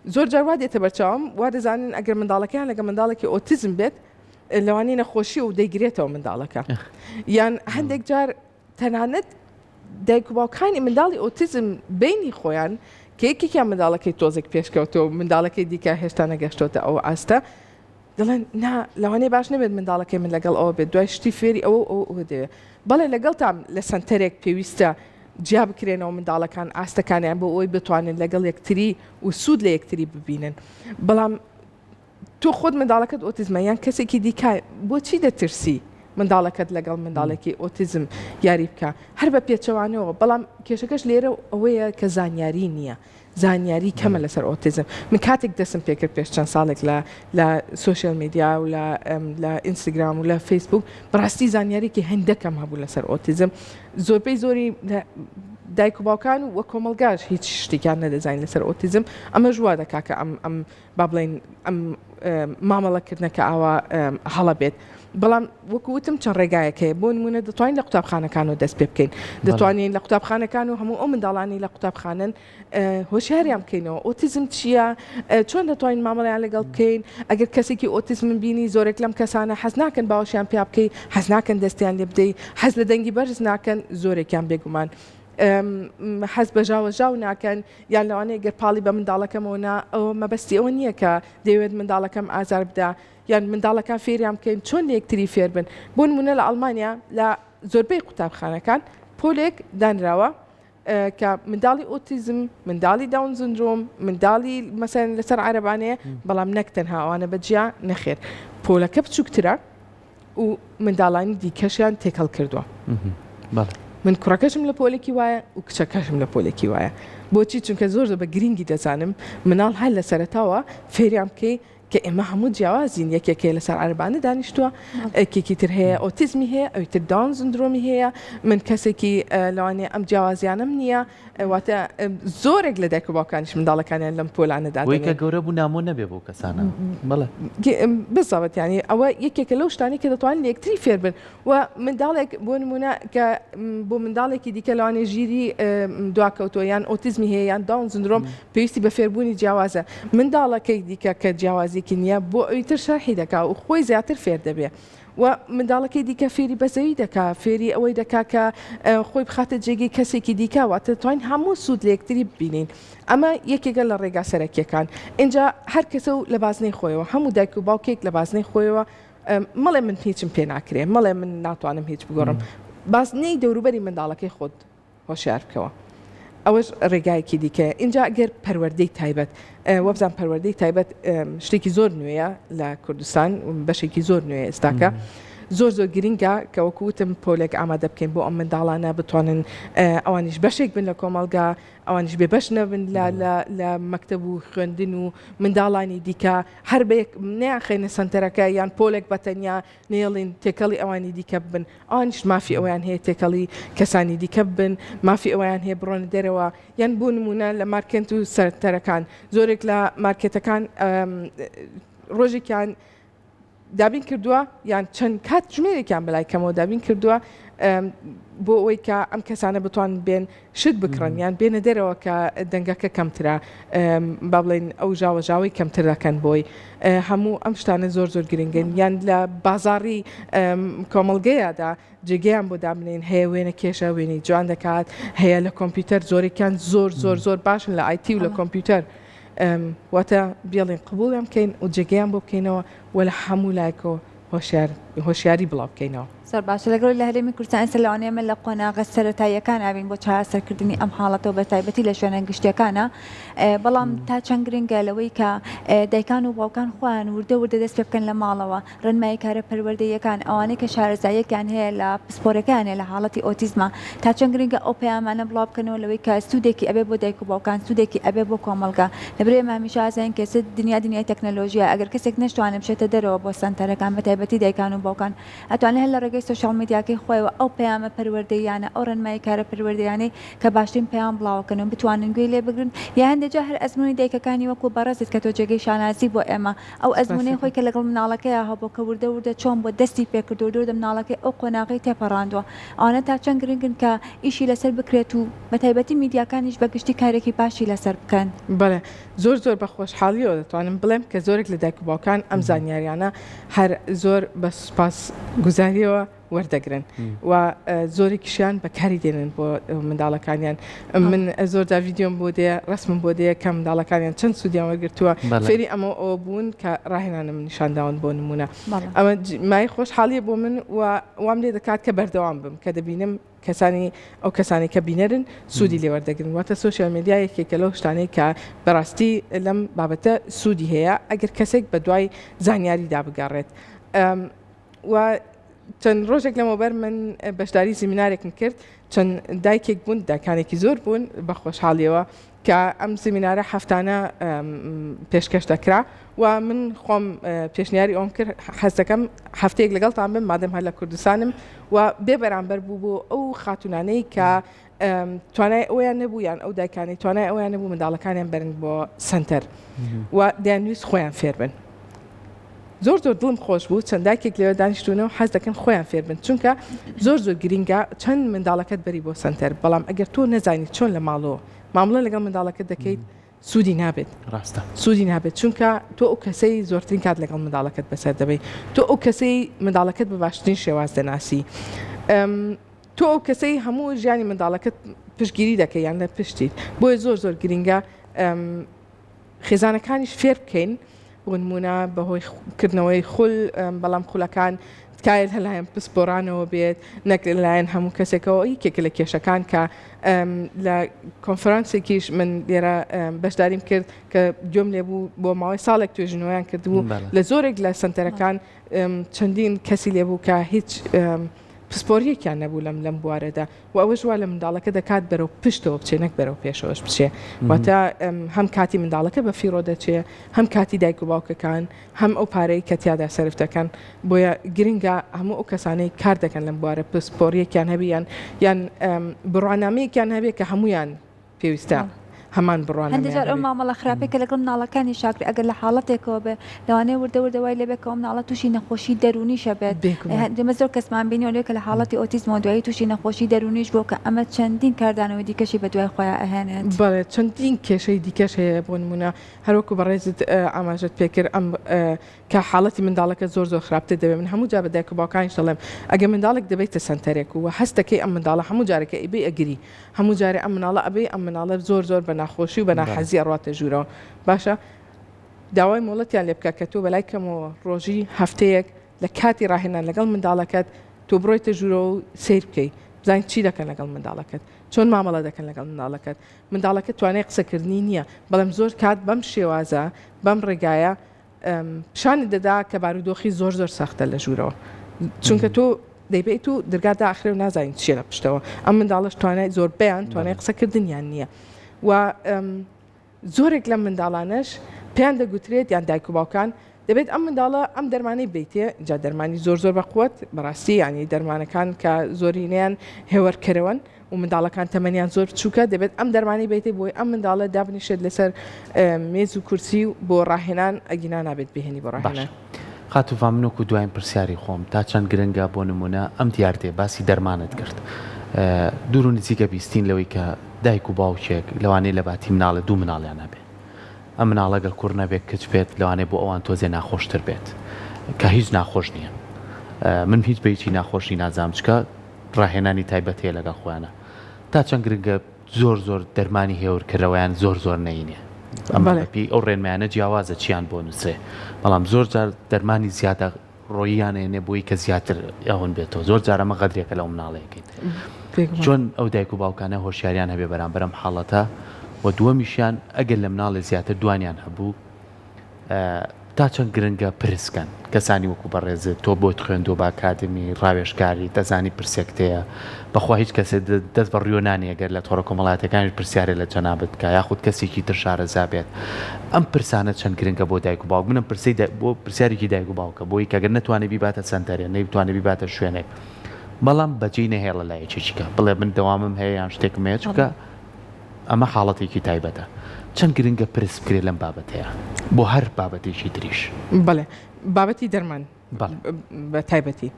زۆر جار وا دێتە بەرچاوم وا دەزانن ئەگەر منداڵەکەیان لەگە منداڵێکی ئۆتیزم بێت لەوانەیە نەخۆشی و دەیگرێتەوە منداڵەکە یان هەندێک جار تەنانەت دایک و باوکانی منداڵی ئۆتیزم بینی خۆیان کە یەکێکیان منداڵەکەی تۆزێک پێشکەوتووە و منداڵەکەی دیکە هێشتا نەگەشتۆتە ئەو ئاستە دەڵێن نا لەوانەیە باش نەبێت منداڵەکەی من لەگەڵ ئەوە بێت دوای شتی فێری ئەوە و ئەوە ئەوە دەوێت بەڵێ لەگەڵتام لە سەنتەرێک پێویستە جیا بکرێنەوە منداڵەکان ئاستەکانیان بۆ ئەوەی بتوانن لەگەڵ یەکتری و سوود لە یەکتری ببینن بەڵام تۆ خۆت منداڵەکەت ئۆتیزمە یان کەسێکی دیکە بۆچی دەترسی منداڵەکەت لەگەڵ منداڵێکی ئۆتیزم یاری بکە هەر بە پێچەوانەوە بەڵام کێشەکەش لێرە ئەوەیە کە زانیاری نییە زانیاری کەمە لەسەر ئۆتیزم من کاتێک دەستم پێکرد پێش چەند ساڵێک لە لە social media و لە لە ئینستاگرام و لە فەیسبوک بەڕاستی زانیاریکی هەندە کەم هەبوو لەسەر ئۆتیزم زۆربەی زۆری دایک و باوکان و کۆمەڵگاش هیچ شتێکیان نەدەزانین لەسەر ئۆتیزم ئەمەش وا دەکا کە ئەم ئەم با بڵێین ئەم مامەڵەکردنە کە ئاوا هەڵە بێت بەڵام وەکو وتم چەند ڕێگایەک هەیە بۆ نمونە دەتوانین لە قوتابخانەکانەوە دەست پێ بکەین دەتوانین لە قوتابخانەکان و هەموو ئەو منداڵانی لە قوتابخانەن هۆشیاریان بکەینەوە ئۆتیزم چییە چۆن دەتوانین مامەڵیان لەگەڵ بکەین ئەگەر کەسێکی ئۆتیزمم بینی زۆرێک لەم کەسانە حەز ناکەن باوەشیان پیا بکەی حەز ناکەن دەستیان لێ بدەی حەز لە دەنگی بەرز ناکەن زۆرێکیان بێگومان حەز بە ژاوەژاو ناکەن یان لەوانەیە گەر پاڵی بە منداڵەکەمەوە نا ئەوە مەبەستی ئەوە نییە کە دەیەوێت منداڵەکەم ئازار بدا یان منداڵەکان فێریان بکەین چۆن لە یەکتری فێر بن بۆ نمونە لە ئەڵمانیا لە زۆربەی قوتابخانەکان پۆلێک دانراوە کە منداڵی ئۆتیزم منداڵی داون سندرۆم منداڵی مەسەن لەسەر عەرەبانەیە بەڵام نەک تەنها ئەوانە بە جیا نەخێر پۆلەکە بچووکترە و منداڵانی دیکەشیان تێکەڵ کردووە. من کوڕەکەشم لە پۆلێکی وایە و کچەکەشم لە پۆلێکی وایە. بۆچی؟ چونکە زۆر زۆر بە گرینگی دەزانم مناڵ هەر لە سەرەتاوە فێریان بکەی. کە ئێمە هەموو جیاوازین، یەکێک هەیە لەسەر عەرەبانە دانیشتووە، یەکێکی تر هەیە ئۆتیزمی هەیە، ئەوی تر داون سندرۆمی هەیە، من کەسێکی لەوانەیە ئەم جیاوازیانەم نییە، واتە زۆرێک لە دایک و باوکانیش منداڵەکانیان لەم پۆلانە بۆی کە دادەنێن. گەورە بوو نامۆ نەبێ بەو کەسانە. بەڵێ. بالضبط یانی ئەوە یەکێکە لەو شتانەی کە دەتوانن لە یەکتری فێر بن و منداڵێک بۆ نموونە کە بۆ منداڵێکی دیکە لەوانەیە ژیری دواکەوتووە یان ئۆتیزمی هەیە یان داون سندرۆم پێویستی بە فێربوونی جیاوازە، منداڵەکەی دیکە کە جیاوازیەکی نییە بۆ ئەوی تر شەرحی دەکا و خۆی زیاتر فێر دەبێ و منداڵەکەی دیکە فێری بەزەیی دەکا، فێری ئەوەی دەکا کە خۆی بخاتە جێگەی کەسێکی دیکە، واتە دەتوانین هەموو سوود لە یەکتری ببینین. ئەمە یەکێکە لە ڕێگا سەرەکییەکان. ئینجا هەر کەسە و لە بازنەی خۆیەوە، هەموو دایک و باوکێک لە بازنەی خۆیەوە مەڵێ من هیچم پێ ناکرێ، مەڵێ من ناتوانم هیچ بگۆڕم، بازنەی دەوروبەری منداڵەکەی خۆت هۆشیار بکەوە ئەوەش ڕێگایەکی دیکەیە ئینجا گەر پەروەردەی تایبەت وەبزان پەروەردەی تایبەت شتێکی زۆر نوێیە لە کوردستان بەشێکی زۆر نوێ ئێستاکە زۆر زۆر گرنگە کە وەکو وتم پۆلێک ئامادە بکەین بۆ ئەم منداڵانە بتوانن ئەوانیش بەشێک بن لە کۆمەڵگا ئەوانیش بێ بەش نەبن لە لە مەکتەب و خوێندن و منداڵانی دیکە هەر بە یەک نیانخەینە سەنتەرەکە یان پۆلێک بە تەنیا نەیەڵین تێکەڵی ئەوانی دیکە ببن، ئەوانیش مافی ئەوەیان هەیە تێکەڵی کەسانی دیکە ببن، مافی ئەوەیان هەیە بڕۆنە دەرەوە، یان بۆ نموونە لە مارکێنت و سەنتەرەکان زۆرێک لە مارکێتەکان ڕۆژێکیان دابین کردووە یان چەند کاتژمێرێکیان بەلای کەمەوە دابین کردووە بۆ ئەوەی کە ئەم کەسانە بتوان بێن شت بکڕن یان بێنە دەرەوە کە دەنگەکە کەمترە با بڵێین ئەو ژاوەژاوەی کەمتر دەکەن بۆی هەموو ئەم شتانە زۆر زۆر گرنگن یان لە بازاڕی کۆمەڵگەیەدا جێگەیان بۆ دابنین هەیە وێنە کێشە وێنەی جوان دەکات هەیە لە کۆمپیوتەر زۆرێکیان زۆر زۆر زۆر باشن لە ئایتی و لە کۆمپیوتەر واتە بێڵین قبوڵیان بکەین و جێگەیان بۆ بکەینەوە و لە هەموو لایەکەوە هۆشیار هۆشیاری بڵاو بکەینەوە. زۆر باشە لەگەڵ لە هەرێمی کوردستان ئێستا لەوانەیە ئێمە لە قۆناغە سەرەتاییەکانا بین بۆ چارەسەرکردنی ئەم حاڵەتەوە بە تایبەتی لە شوێنە گشتیەکانا بەڵام تا چەند گرنگە لەوەی کە دایکان و باوکان خۆیان وردە وردە دەست پێ بکەن لە ماڵەوە ڕێنماییکارە پەروەردەییەکان ئەوانەی کە شارەزاییەکیان هەیە لە پسپۆرەکەیان هەیە لە حاڵەتی ئۆتیزما تا چەند گرنگە ئەو پەیامانە بڵاو بکەنەوە لەوەی کە سوودێکی ئەبێ بۆ دایک و باوکان سوودێکی ئەبێ بۆ کۆمەڵگا لەبەر ئێمە هەمیشە ئازانین کە ئێستا دنیا دنیای تەکنەلۆژیایە ئەگەر کەسێک نەشتوانێ بچێتە دەرەوە بۆ سەنتەرەکان بە تایبەتی دایکان و باوکان ئەتوانێ هەر لە ڕێگەی سۆشیال میدیاکەی خۆیەوە ئەو پەیامە پەروەردەییانە ئەو ڕێنماییکارە پەروەردەییانەی کە باشترین پەیام بڵاوەکەنەوە بتوانن گوێی لێ بگرن یا هەندێ جار هەر ئەزموونی دایکەکانی وەکوو بەڕێزت کە تۆ جێگەی شانازی بۆ ئێمە ئەو ئەزموونەی خۆی کە لەگەڵ مناڵەکەیا هەبووە کە وردە وردە چۆن بووە دەستی پێکردووە وردە وردە مناڵەکەی ئەو قۆناغەی تێپەڕاندووە ئەوانە تا چەند گرنگن کە ئیشی لەسەر بکرێت و بە تایبەتی میدیاکانیش بە گشتی کارێکی باشی لەسەر بکەن. بەڵێ زۆر زۆر بە خۆشحاڵیەوە دەتوانم بڵێم کە زۆرێک لە دایک و باوکان ئەم زانیاریانە هەر زۆر بە سوپاس گوزاریەوە وەردەگرن و زۆرێکیشیان بەکاری دێنن بۆ منداڵەکانیان من زۆر جار ڤیدیۆم بۆ دێ ڕسمم بۆ دێ کە منداڵەکانیان چەند سوودیان وەرگرتووە فێری ئەمە ئەوە بوون کە ڕاهێنانم نیشانداون بۆ نمونە ئەمە مای خۆشحاڵیە بۆ من و وام لێ دەکات کە بەردەوام بم کە دەبینم کەسانی ئەو کەسانی کە بینەرن سوودی لێوەردەگرن واتە سۆشیال میدیا یەکێکە لەو شتانەی کە بەڕاستی لەم بابەتە سوودی هەیە ئەگەر کەسێک بە دوای زانیاریدا بگەڕێت و چەند ڕۆژێک لەمەوبەر من بەشداری سیمینارێکم کرد چەند دایکێک بوون دایکانێکی زۆر بوون بە خۆشحاڵیەوە کە ئەم سیمینارە هەفتانە پێشکەش دەکرا و من خۆم پێشنیاری ئەوم کرد حەز دەکەم هەفتەیەک لەگەڵتان بم مادەم هەر لە کوردستانم و بێ بەرامبەر بوو بۆ ئەو خاتونانەی کە توانای ئەویان نەبوو یان ئەو دایکانی توانای ئەویان نەبوو منداڵەکانیان بەرن بۆ سنتەر و دەیانویست خۆیان فێر بن. زۆر زۆر دڵم خۆش بوو چەند دایکێک لەوێ دانیشتوونە و حەز دەکەن خۆیان فێر بن چونکە زۆر زۆر گرینگە چەند منداڵەکەت بەری بۆ سەنتەر بەڵام ئەگەر تۆ نەزانی چۆن لە ماڵەوە مامڵە لەگەڵ منداڵەکەت دەکەیت سوودی نابێت ڕاستە سوودی نابێت چونکە تۆ ئەو کەسەی زۆرترین کات لەگەڵ منداڵەکەت بەسەر دەبەی تۆ ئەو کەسەی منداڵەکەت بە باشترین شێواز دەناسی تۆ ئەو کەسەی هەموو ژیانی منداڵەکەت پشتگیری دەکەی یان لە پشتیت بۆیە زۆر زۆر گرینگە خێزانەکانیش فێر بکەین بۆ نموونە بەهۆی کردنەوەی خول بەڵام خولەکان تکایە لەلایەن پسپۆرانەوە بێت نەک لەلایەن هەموو کەسێکەوە یەکێکە لە کێشەکان کە لە کۆنفرانسێکیش من لێرە بەشداریم کرد کە گوێم لێ بوو بۆ ماوەی ساڵێک توێژینەوەیان کردبوو لە زۆرێک لە سنتەرەکان چەندین کەسی لێبوو کە هیچ. پسپۆریەکیان نەبوو لەم لەم بوارەدا و ئەوەش وا لە منداڵەکە دەکات بەرەو پشتەوە بچێ نەک بەرەو پێشەوەش بچێ واتە هەم کاتی منداڵەکە بە فیڕۆ دەچێ هەم کاتی دایک و باوکەکان هەم ئەو پارەی کە تیادا سەرف دەکەن بۆیە گرنگە هەموو ئەو کەسانەی کار دەکەن لەم بوارە پسپۆریەکیان هەبێ یان یان بڕوانامەیەکیان هەبێ کە هەموویان پێویستە هەمان بڕوانامەیان هەندێک جار ئەو هەبێ. مامەڵە خراپەی کە لەگەڵ مناڵەکانی شاکرێ ئەگەر لە حاڵەتێکەوە بێ لەوانەیە وردە وردە وای لێبێ کە ئەو مناڵە تووشی نەخۆشی دەروونیش ئەبێت بێگومان. ئێمە زۆر کەسمان بینیوە لەوێ کە لە حاڵەتی ئۆتیزمەوە دوایی تووشی نەخۆشی دەروونیش بووە کە ئەمە چەندین کاردانەوەی دیکەشی بەدوای خۆیا ئەهێنێت. بەڵێ چەندین کێشەی دیکەش هەیە بۆ نموونە هەروەکو بەڕێزت ئاماژەت پێکرد ئەم کە حاڵەتی منداڵەکە زۆر زۆر خراپتر دەبێت من هەموو جار بە دایک و باوکانیش دەڵێم ئەگەر منداڵێک دەبەیتە سەنتەرێک و هەست دەکەی ئەم منداڵە هەموو جارێکە ئەیبەی ئەگری هەموو جارێ ئەم مناڵە ئەبەی ئەم مناڵە زۆر زۆر بە ناخۆشی و بە ناحەزی ئەڕواتە ژوورەوە باشە داوای مۆڵەتیان لێ بکە کە تۆ بەلای کەمەوە ڕۆژی هەفتەیەک لە کاتی ڕاهێنان لەگەڵ منداڵەکەت تۆ بڕۆیتە ژوورەوە و سەیر بکەی بزانین چی دەکەن لەگەڵ منداڵەکەت چۆن مامەڵە دەکەن لەگەڵ منداڵەکەت منداڵەکە توانای قسەکردنی نییە بەڵام زۆر کات بەم شێوازە بەم ڕێگایە پیشانت دەدا کە بارودۆخی زۆر زۆر سەختە لە ژوورەوە چونکە تۆ دەیبیت و دەرگا داخرێ و نازانین چیە لە پشتەوە ئەم منداڵەش توانای زۆربەیان توانای قسەکردنیان نییە و زۆرێک لەم منداڵانەش پێیان دەگوترێت یان دایک و باوکان دەبێت ئەم منداڵە ئەم دەرمانەی بیتێ جا دەرمانی زۆر زۆر بەقوت بەڕاستی ینی دەرمانەکان کە زۆرینەیان هێوەرکەرەوەن و منداڵەکان تەمەنیان زۆر بچووکە دەبێت ئەم دەرمانەی بیتێ بۆی ئەم منداڵە دابنیشێت لەسەر مێز و کورسی و بۆ ڕاهێنان ئەگینا نابێت بهێنی بۆ ڕاهێنان. باشە خاتوو ڤان من وەکو دواین پرسیاری خۆم تا چەند گرنگە بۆ نمونە ئەم دیاردەیە باسی دەرمانت کرد دوور و نزیکە بیستین لەوەی کە دایک و باوکێک لەوانەیە لە باتی مناڵێ دوو مناڵیان هەبێ ئەم مناڵە گەر کوڕ نەبێت کچ بێت لەوانەیە بۆ ئەوان تۆزێ ناخۆشتر بێت کە هیچ ناخۆش نییە من هیچ بە هیچی ناخۆشی نازانم چکە ڕاهێنانی تایبەت هەیە لەگەڵ خۆیانە تا چەند گرنگە زۆر زۆر دەرمانی هێورکەرەوەیان زۆر زۆر نەینێ ئەمە بەپێی ئەو ڕێنمایانە جیاوازە چیان بۆ نووسرێ بەڵام زۆر جار دەرمانی زیادە ڕۆییان ئێنێ بۆی کە زیاتر ئەون بێتەوە زۆر جار ئەمە غەدرێکە لەو مناڵەیەکەین چۆن ئەو دایک و باوکانە هۆشیاریان هەبێ بەرامبەر ئەم حاڵەتە و دووەمیشیان ئەگەر لە مناڵێ زیاتر دوانیان هەبوو تا چەند گرنگە پرس کەن کەسانی وەکو بەڕێزت تۆ بۆت خوێندووە بە ئەکادمی ڕاوێژکاری دەزانی پرسێکت هەیە بەخوا هیچ کەسێ دەست بە ڕیۆ نانێ گەر لە تۆڕە کۆمەڵایەتیەکانیش پرسیارێ لە جەنابت بکا یاخود کەسێکی تر شارەزا بێت ئەم پرسانە چەند گرنگە بۆ دایک و باوک من ئەم پرسەی بۆ پرسیارێکی دایک و باوکە بۆی کە گەر نەتوانێ بیباتە سەنتەرێ نەیتوانێ بیباتە شوێنێک بەڵام بەجێی نەهێڵە لای یەکێکی کە بڵێ من دەوامم هەیە یان شتێکم هەیە چونکە ئەمە حاڵەتێکی تایبەتە. چەند گرنگە پرس بکرێت لەم بابەتەیا بۆ هەر بابەتێکی تریش. بەڵێ بابەتی دەرمان بە تایبەتی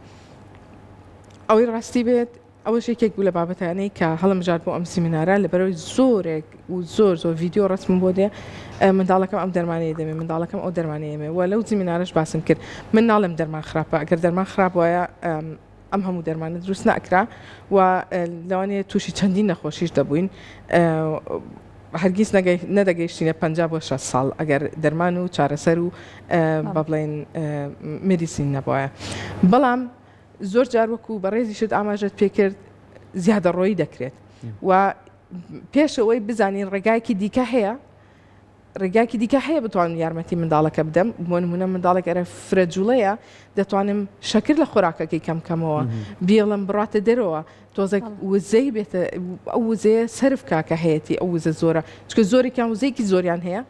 ئەوەی ڕاستی بێت ئەوەش یەکێک بوو لە بابەتانەی کە هەڵمبژارد بۆ ئەم سیمینارە لەبەرەوەی زۆرێک و زۆر زۆر ڤیدیۆ ڕسمم بۆ دێ منداڵەکەم ئەم دەرمانەیە دەمێ منداڵەکەم ئەو دەرمانەیەمێ و لەو سیمینارەش باسم کرد من ناڵێم دەرمان خراپە ئەگەر دەرمان خراپ وایە ئەم هەموو دەرمانە دروست نەئەکرا و لەوانەیە تووشی چەندین نەخۆشیش دەبووین هەرگیز نەدەگەیشتینە 50 بۆ 6 ساڵ ئەگەر دەرمان و چارەسەر و بە بڵێن medicine نەبایە بەڵام زۆر جار وەکو بەڕێزیشت ئاماژەت پێکرد زیادەڕۆیی دەکرێت و پێشەوەی بزانین ڕێگایەکی دیکە هەیە ڕێگایەکی دیکە هەیە بتوانم یارمەتی منداڵەکە بدەم بۆ نمونە منداڵێک ئەرە فرە جوڵەیە دەتوانم شەکر لە خۆراکەکەی کەم کەمەوە بێڵم بڕاتە دەرەوە تۆزێک وزەی بێتە ئەو وزەیە سەرف کاکە هەیەی ئەو وزە زۆرە چکە زۆرێکیان وزەیەکی زۆریان هەیە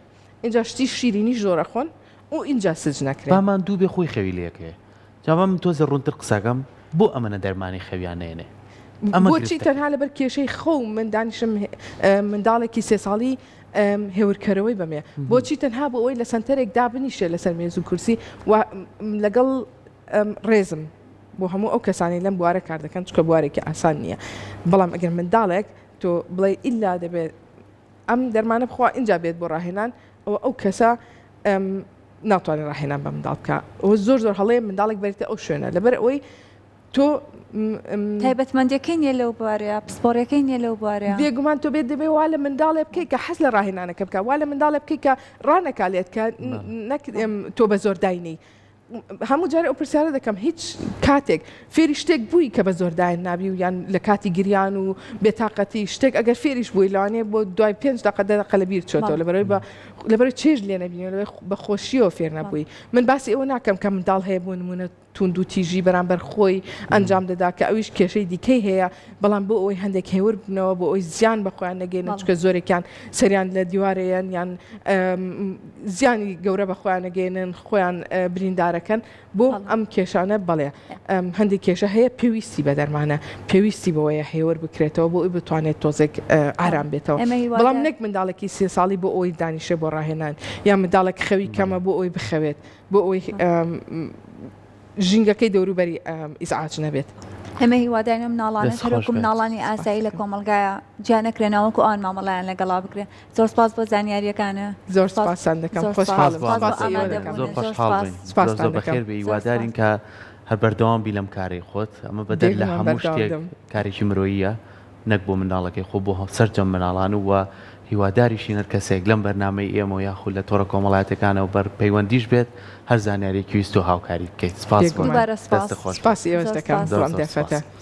اینجا شتی شیرینی زۆرە خۆن و اینجا سج نەکرێت با ماندوو بێ خۆی خەوی لێکەوێ جا با من تۆزێ ڕوونتر قسەکەم بۆ ئەمەنە دەرمانی خەویان نەیەنێ ئەمە بۆچی گرفتەکەیە. تەنها لەبەر کێشەی خەو من دانیشم منداڵێکی سێ ساڵی هێورکەرەوەی بەمێ بۆچی تەنها بۆ ئەوەی لە سەنتەرێک دابنیشێ لەسەر مێز و کورسی و لەگەڵ ڕێزم بۆ هەموو ئەو کەسانی لەم بوارە کار دەکەن چکە بوارێکی ئاسان نییە بەڵام ئەگەر منداڵێک تۆ بڵێ ئیلا دەبێت ئەم دەرمانە بخوا ئینجا بێت بۆ ڕاهێنان ئەوە ئەو کەسە ناتوانێت ڕاهێنان بە منداڵ بکە ئەوە زۆر زۆر هەڵەیە منداڵێک بەریتە ئەو شوێنە لەبەر ئەوەی تۆ تایبەتمەندیەکەی نیە لەو بوارەیا پسپۆڕیەکەی نیە لەو بوارەیا. بێگومان تۆ بێت دەبێ وا لە منداڵێ بکەی کە حەز لە ڕاهێنانەکە بکا وا لە منداڵێ بکەی کە ڕانەکا لێت کە نەک تۆ بە زۆر داینێی هەموو جارێ ئەو پرسیارە دەکەم هیچ کاتێک فێری شتێک بووی کە بە زۆر داین نابی و یان لە کاتی گریان و بێتاقەتی شتێک ئەگەر فێریش بووی لەوانەیە بۆ دوای پێنج دەقە دە دەقە لە بیر چۆتەوە لەبەرەوەی بە لەبەرەوەی چێژ لێ نەبینی لەبەرەوەی بە خۆشیەوە فێر نەبووی من باسی ئەوە ناکەم کە منداڵ هەیە بۆ نموونە. توندوتیژی بەرامبەر خۆی ئەنجام دەدا کە ئەویش کێشەی دیکەی هەیە بەڵام بۆ ئەوەی هەندێک هێور بنەوە بۆ ئەوی زیان بە خۆیان نەگەێنن چکە زۆرێکیان سەریان لە دیوارەیەن یان زیانی گەورە بە خۆیان نەگەێنن خۆیان بریندارەکەن بۆ ئەم کێشانە بەڵێ هەندێک کێشە هەیە پێویستی بە دەرمانە پێویستی بەوەیە هێور بکرێتەوە بۆ ئەوی بتوانێت تۆزێک ئارام بێتەوە بەڵام نەک منداڵێکی سێ ساڵی بۆ ئەوی دانیشێ بۆ ڕاهێنان یا منداڵێک خەوی کەمە بۆ ئەوی بخەوێت بۆ ئەوی ژینگەکەی دەوروبەری ئیزعاج نەبێت. ئێمە هیوادارین ئەم مناڵانەش هەروەکو مناڵانی ئاسایی لە کۆمەڵگایا جیا نەکرێنەوە وەکو ئەوان مامەڵەیان لەگەڵا بکرێ. زۆر سپاس بۆ زانیاریەکانە. زۆر سپاستان دەکەم خۆشحاڵم سپاس ئێوە دەکەم. زۆر خۆشحاڵ بووین. زۆر زۆر بەخێر بێی هیوادارین کە هەر بەردەوام بی لەم کارەی خۆت ئەمە بەدەر لە هەموو شتێک کارێکی مرۆییە نەک بۆ منداڵەکەی خۆ بۆ سەرجەم مناڵان و هیواداریشین هەر کەسێک لەم بەرنامەی ئێمە و یاخود لە تۆڕە کۆمەڵایەتەکانەوە بەر پەیوەندیش بێت هەر زانیاریەکی ویست تۆ هاوکاری بکەیت سپاس بۆ دووبارە سپاس. دەستت خۆش سپاسی ئێوەش دەکەم بۆ ئەم دەرفەتە.